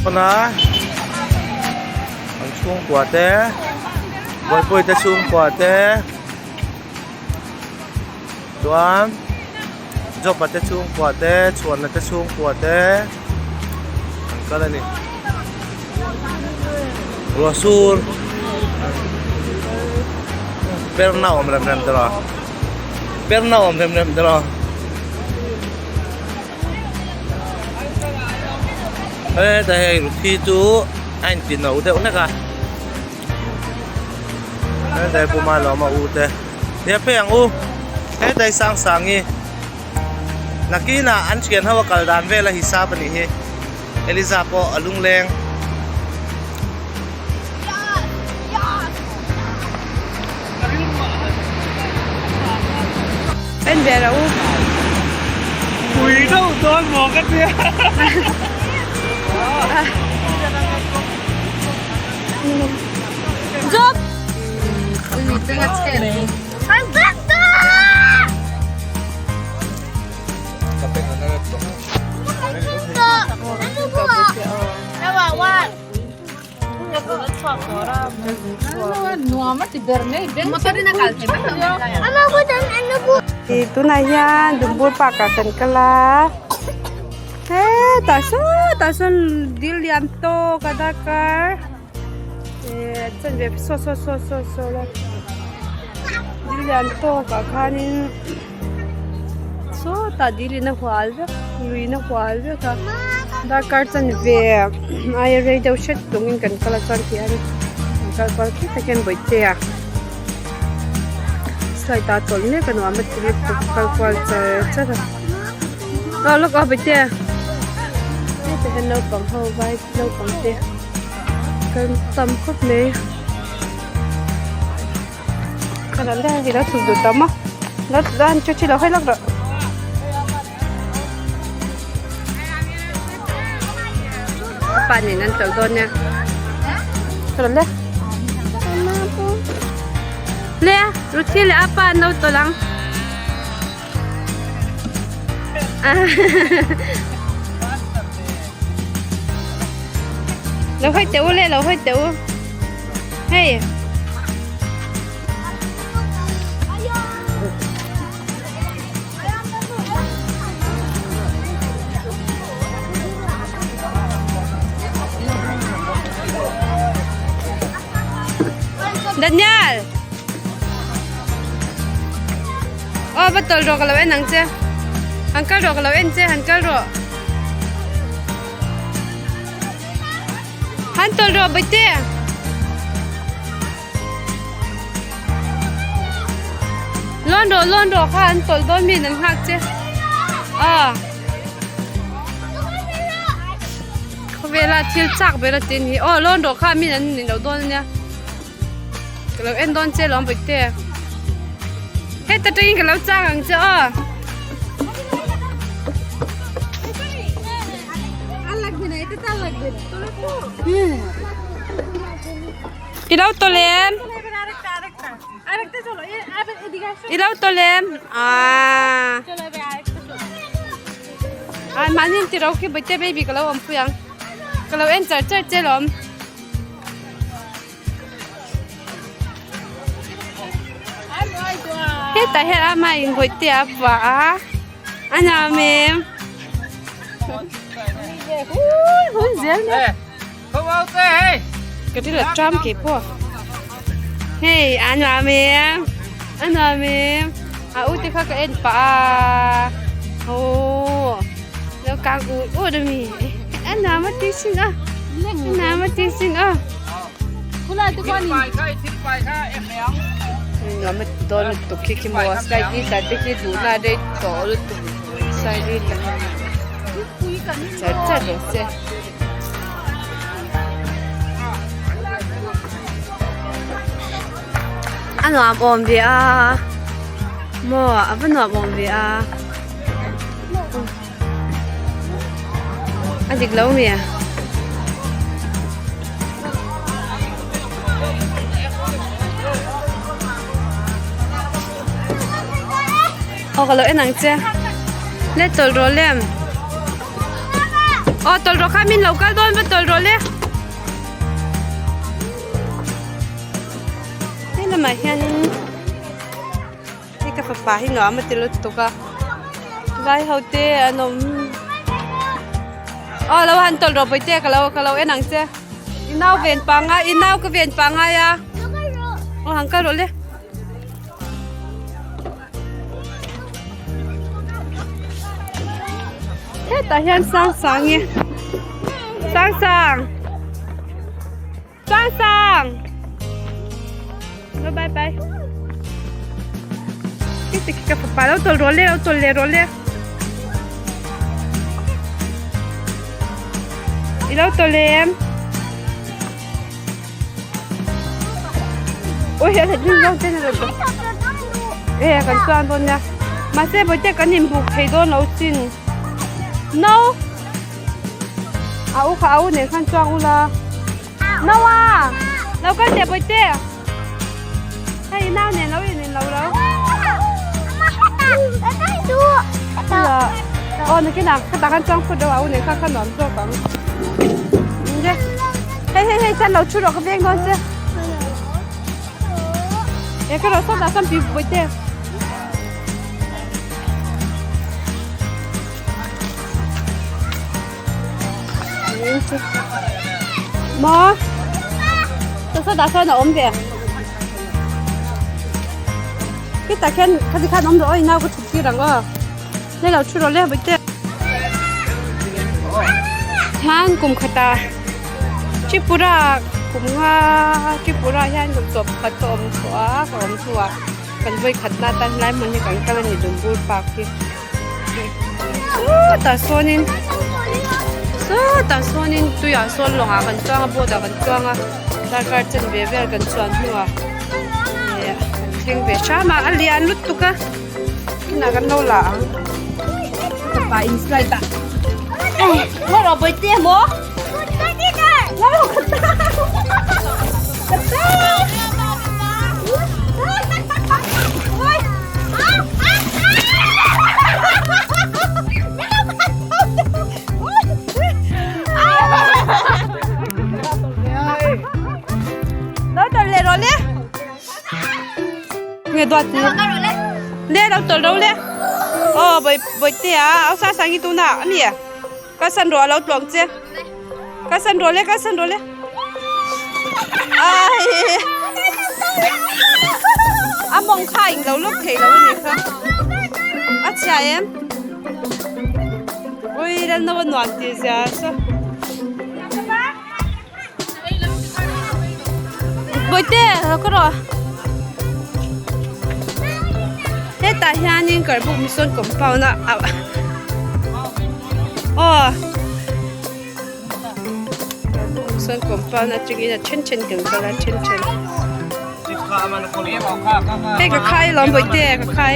Pawn a an chhungkua te buaipui te chhungkua te chuan Job-a te chhungkua te Chhuana te chhungkua te an kal a ni ruah sur perna awm rem rem tawh a perna awm rem rem tawh a. Heta hei Ruthi chu a inti no deuh hlek a heta hi puma lawm a u te nia phei ang u heta hi Sangsangi nakinah an thian ho a kal dan vel a hisap a nih hi Eliza pawh a lungleng. En ve rawh u. Pui deuh dawn maw ka tia. Job. Tunah hian Dumbur park ah kan kal a hetah sawtah sawn dil lian tawk a darkar eh chanve saw saw saw saw saw la dil lian tawk ah khanin sawtah dil in a hual vek lui in a hual vek a darkar chanve aia rei deuh hret tungin kan kal a chuan ti hian an kal kual khep tak hian bawihte a slide ah chawlh mek a nuam a ti lutuk kal kual char char a aw lawk aw bawihte hetah hian naupang ho vai naupang te kan tam khawp mai. Pa nen an chawlh dawn nia le le Ruthi leh a pa an lo tawlh ang lo hawi teh u le lo hawi teh u hei Daniel Aw va tawlh rawh ka lo en ang che han kal rawh ka lo en che han kal rawh han tawlh rawh bawihte. Lawn rawh lawn rawh kha an tawlh dawn mi an nghak che a khawvela thil chak ber a tin hi aw lawn rawh kha min an ni lo dawn ania ka lo en dawn che lawm bawihte heta tangin ka lo chak ang che aw. I lo tawlh em? I lo tawlh em? Aaa. An mahni an ti ro khi bawihte baby ka lo awm pui ang. Ka lo en char char che lawm. Hetah hian ama in bawihte a pah a. A nuam em? Hun zel nia. Ka ri la tram ke pawh. Hei a nuam em? A nuam em? A u te kha ka en pah a. Aw lo kang ut ut a mi. A nuam a ti sin a. A nuam a ti sin a. Nuam a ti dawn lutuk khi khi maw slide hi tla te khi duhna a rei tawh lutuk slide hi tla char char rawh se. A nuam awm ve a maw a va nuam awm ve a a dik lo mi a. Aw ka lo en ang che let tawlh rawh lem. Aw tawlh rawh kha min lo kal dawn va tawlh rawh le. He lamah hianin hei ka fapa hi nuam a ti lutuk a vai ho te an awm aw lo han tawlh rawh bawihte ka lo ka lo en ang che i nau ven pangai i nau ka ven pangai a aw han kal rawh le. Hetah hian sang sang hi sang sang sang sang bye bye heti khi ka fapa lo tawlh rawh le lo tawlh leh rawh le i lo tawlh em. Ui he thei zawng ten a rawn ta e kan chuan dawn nia mahse bawihte kan inbuk thei dawn lo chin no a u kha a u nen khan chuang ula no a lo kal teh bawihte hei nau nen lo in in lo lo aw nakinah khatah khan chuang phut deuh a u nen khan kha nuam zawk ang. Hei hei hei chan lo thu rawh ka veng dawn che. E ka rawh sawtah sawn pi pui te. Maw? Sawtah sawn a awm ve. Khitah khian khati khan awm rawh aw i nau ka thut tir ang aw. Hei lo thu rawh le bawihte. Hian kum khatah Tripura kum nga Tripura hian kum sawm pakhat ka awm chhuah a ka awm chhuah kan vawi khat na atan helai hmun hi kan kal a ni Dumbur park hi sawtah sawnin sawtah sawnin tuiah sawn lawngah kan chuang a boat ah kan chuang a darkar chanve vel kan chuan hnuah ih kan thleng ve hram a a lian lutuk a. Tunah kan lo la ang. Fapa in slide ah. Mo ro boi te mo. Mo ro ka ta. Ka ta. Lo tawlh leh rawh le. Nge duat ni. Le lo tawlh ro le. Aw bawih bawihte a aw sang sang hi tuna ami ka san rawh a lo tluang che. Ka san rawh le ka san rawh le. Ai a mawng kha eng lo lawk thei lo ani kha. A chhia em. Ui lalno a nuam tih zia saw. Bawihte ka rawh hetah hianin Karbook Mission compound a aw Karbook Mission compound atangin a then then kan kal a then then hei ka khai alawm bawihte ka khai.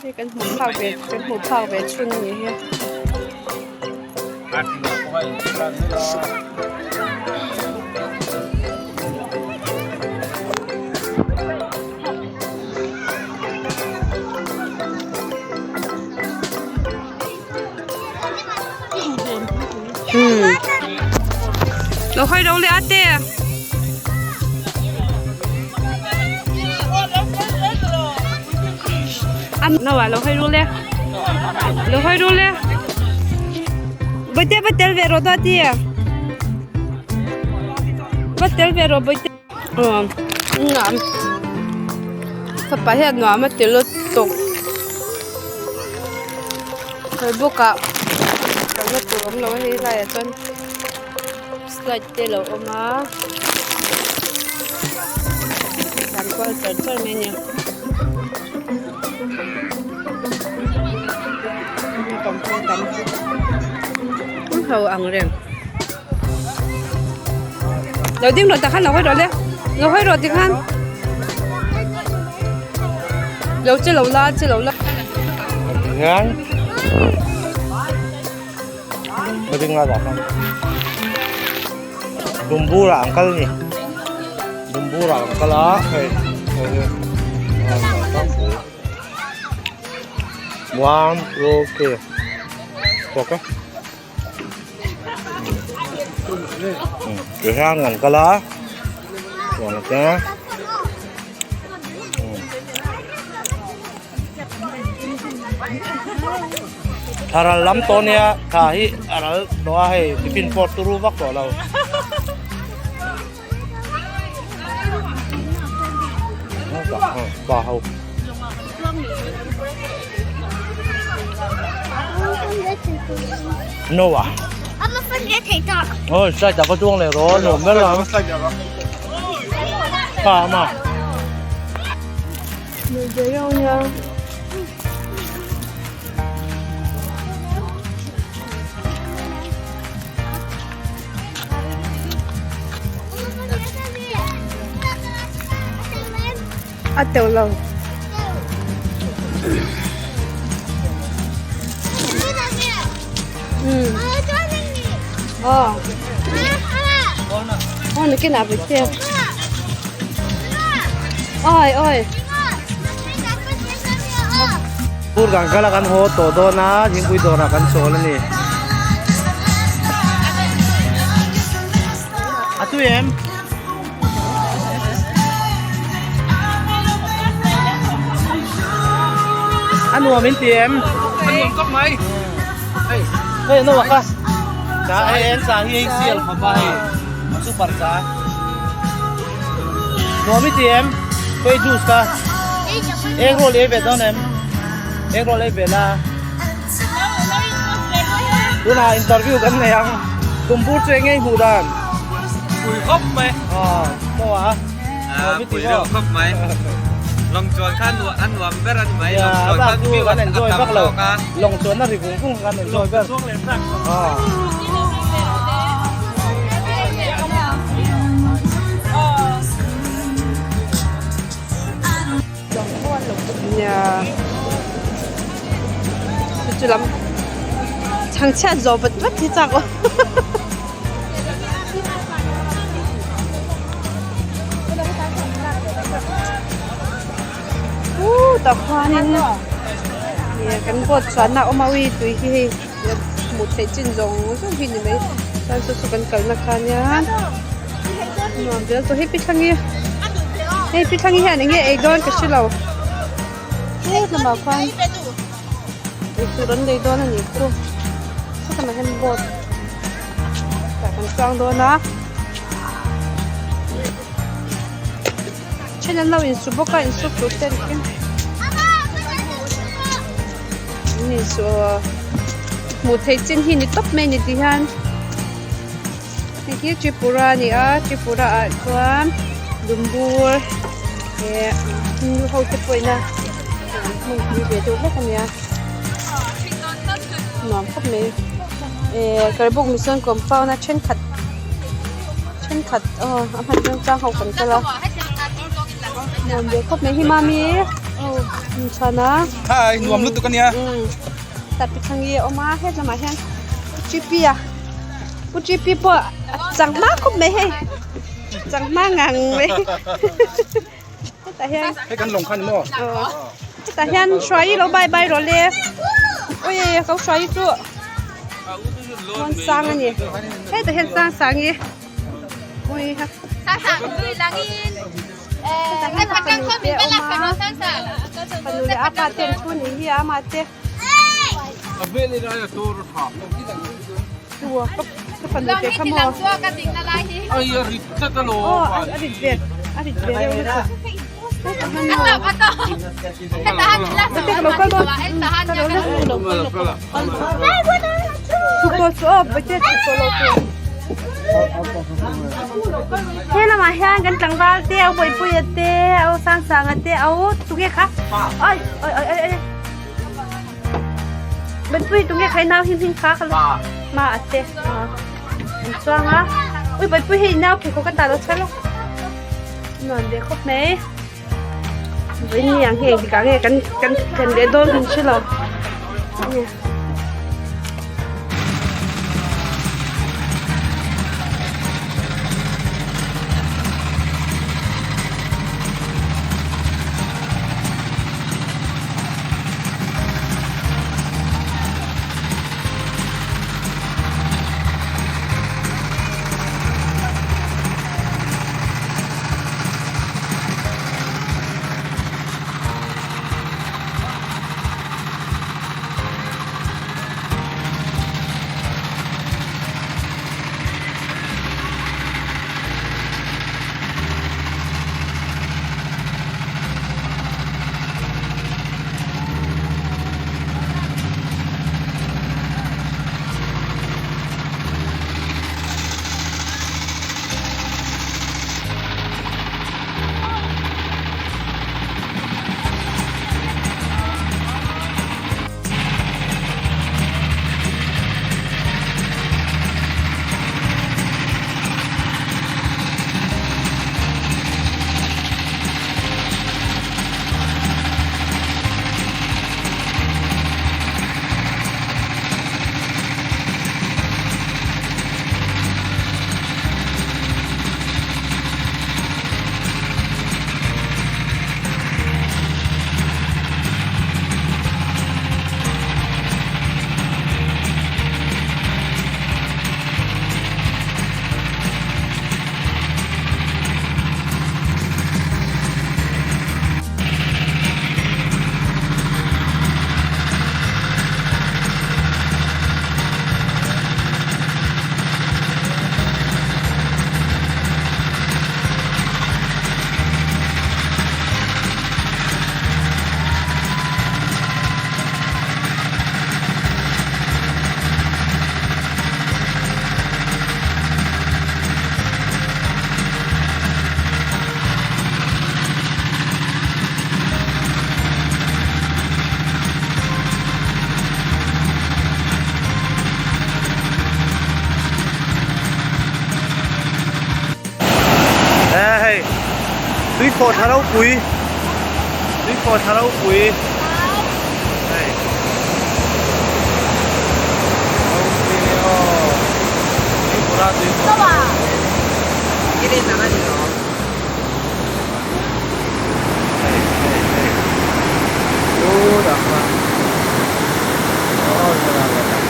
Hei kan hmuh phak ve kan hmuh phak ve chhun a ni hi. Lo hawi lo leh a te. No ah lo hawi ru le. Lo hawi ru le. Bawihte va tel ve rawh dawt i. Va tel ve rawh bawihte. Aw nuam fapa hian nuam a ti lutuk hawi bawk ah kalna tur awm lo a hei laiah chuan slide te a lo awm a tlan kual char char mai a ni ho ang reng. Lo ding rawh takhan lo hawi rawh le lo hawi rawh tikhan lo che lo la che lo la. Ngang Ba ding la dah khan Dumbura ang kal ni Dumbura ang kal a hei hei hi 1 2 3. Tawk a. Ti hian kan kal a chuan a te thla ral lam tawh ania thla hi a ral tawh a hei tiffin pawh turu vak tawh lo. Pa ho. Noah. Ôi, sai chả có chuông này rồi, nổ mất lắm. Pa mà. A teuh lo. Aw. Aw nakin ah pui che. Oi oi. Pur kan kal a kan haw tawh dawn a thingpui dawrah kan chawl a ni. A tui em? A nuam in ti em? A nuam kawp mai. Hei, hei no ka. Cha hei en cha hi hei sial khawp a hei. Super cha. Nuam i ti em? Hei juice ka. Egg roll ei ve dawn em? Egg roll ei ve la. Tunah interview kan nei ang. Tumpur chu eng nge hmuh dan? Pui khawp mai. Aw, maw a? Ah, pui deuh khawp mai. Lawng chuan kha a nuam ber a ni mai. Lawng chuan kha view kan enjoy vak lo. Lawng chuan a ri vung vung kan enjoy ber. Aw. Nia chu lam chhangchhiat zawh vat vat hi chak aw uh tah khuanin nia kan boat chuanna a awm a ui tui hi hei hmuh theih chin zawng zawng hi ni mai chuan chu chu kan kalna kha nia nuam zel tawh hei pi thlangi hei pi thlangi hian eng nge ei dawn ka hrelo he lamah khuan eitur an lei dawn a nih chu sawtah hian boat tah kan chuang dawn a then an lo insu bawk a insu tur te an keng an insu hmuh theih chin hi ni tawp mai a ni ti hian hei hi Tripura a ni a Tripura ah chuan dumbur eh hindu ho te pawhin a an hmunpui ve deuh hlek a nia nuam khawp mai eh karbook mission compound a thenkhat thenkhat aw a hman remchang ho kan kal a nuam ve khawp mai hi mami chhuan a hi nuam lutuk ania tapi thangi a awm a hetlem ah hian gp a pu gp pawh a chang hma khawp mai hei chang hma ngang mai hetah hian hei kan lawng kha ni maw hetah hian hruai lo bye bye rawh le ui ko hruai chu rawn sang a ni hetah hian sang sang hi ui ha hetah hian a fanu te a awm a fanu leh a pa te an thu ni hi a ama te ka fanu te kha maw aw a rit ve a rit ve reuh lutuk He lamah hian kan tlangval te a buaipuia te a Sangsanga te a tunge kha ai ai ai ai Buaipui tunge kha i nau hi hming kha kha ma a te an chuang a ui buaipui hei nau pheikhawk a tah lo chhar lo. Nuam ve khawp mai vawiin ang hi engtikah nge kan kan thlen leh dawn kan hre lo nia. Tuikhawh thla ropui tuikhawh thla ropui hei ropui hle aw tuipura tuikhawh thla ropui hei hei hei chutah khuan aw thlalak a tam.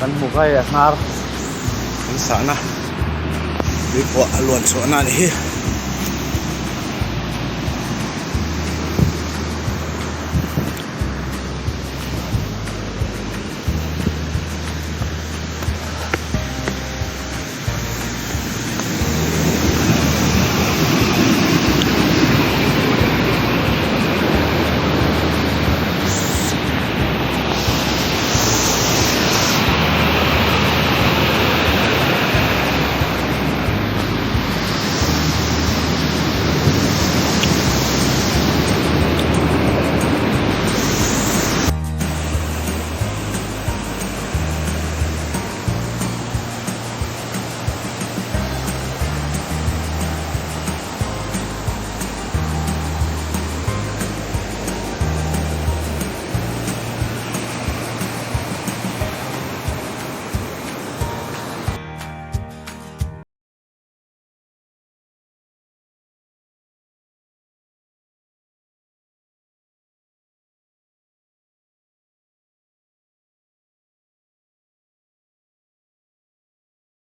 Kan hmu kai a hnar kan sahna tuipawh a luan chhuahna a ni hi.